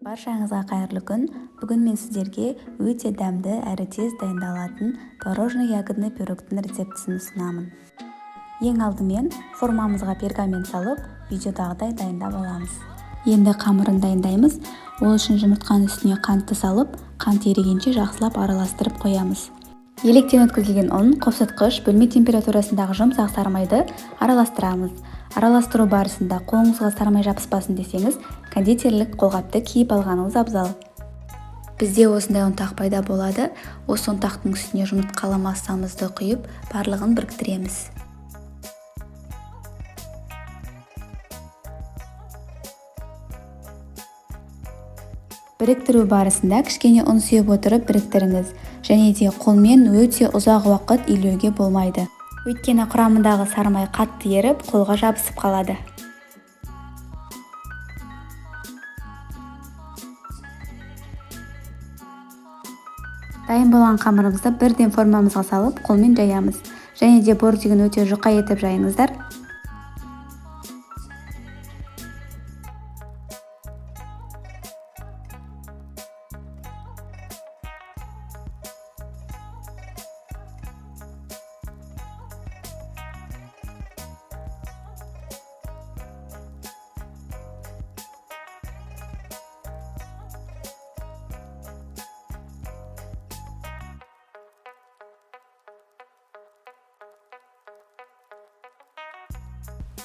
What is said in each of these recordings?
Баршаңызға қайырлы күн! Бүгін мен сіздерге өте дәмді әрі тез дайындалатын творожно-ягодный пирогтың рецептісін ұсынамын. Ең алдымен формамызға пергамент салып, видеодағыдай дайындап аламыз. Енді қамырын дайындаймыз. Ол үшін жұмыртқаның үстіне қантты салып, қант ерігенше жақсылап араластырып қоямыз. Електен өткізілген ұн, қопсытқыш, бөлме температурасындағы жұмсақ сары майды араластырамыз. Араластыру барысында қолыңызға сары май жабыспасын десеңіз, кондитерлік қолғапты киіп алғаныңыз абзал. Бізде осындай ұнтақ пайда болады. Осы ұнтақтың үстіне жұмыртқалы массамызды құйып, барлығын біріктіреміз. Біріктіру барысында кішкене ұн сеуіп отырып біріктіріңіз. Және де қолмен өте ұзақ уақыт илеуге болмайды. Өйткені құрамындағы сары май қатты еріп, қолға жабысып қалады. Дайын болған қамырымызды бірден формамызға салып, қолмен жаямыз. Және де бортигін өте жұқа етіп жайыңыздар.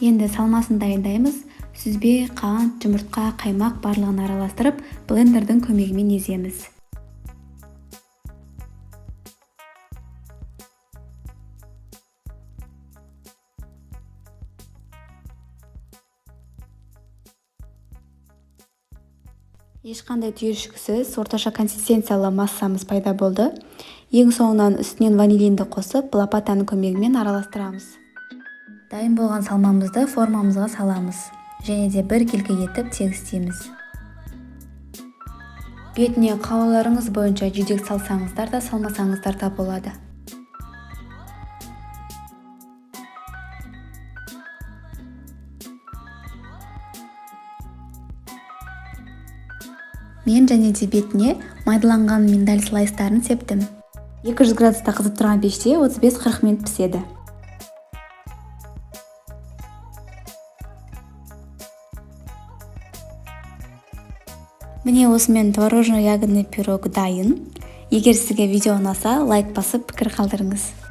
Енді салмасын дайындаймыз. Сүзбе, қант, жұмыртқа, қаймақ барлығын араластырып, блендердің көмегімен еземіз. Ешқандай түйіршіксіз орташа консистенциялы массамыз пайда болды. Ең соңынан үстінен ванилинді қосып, лопатаның көмегімен араластырамыз. Дайын болған салмамызды формамызға саламыз. Және де біркелкі етіп тегістейміз. Бетіне қалауларыңыз бойынша жидек салсаңыздар да, салмасаңыздар да болады. Мен және де бетіне майдаланған миндаль слайстарын септім. 200 градуста қызып тұрған пеште 35-40 минут піседі. Міне осымен творожно-ягодный пирог дайын. Егер сізге видео ұнаса, лайк басып пікір қалдырыңыз.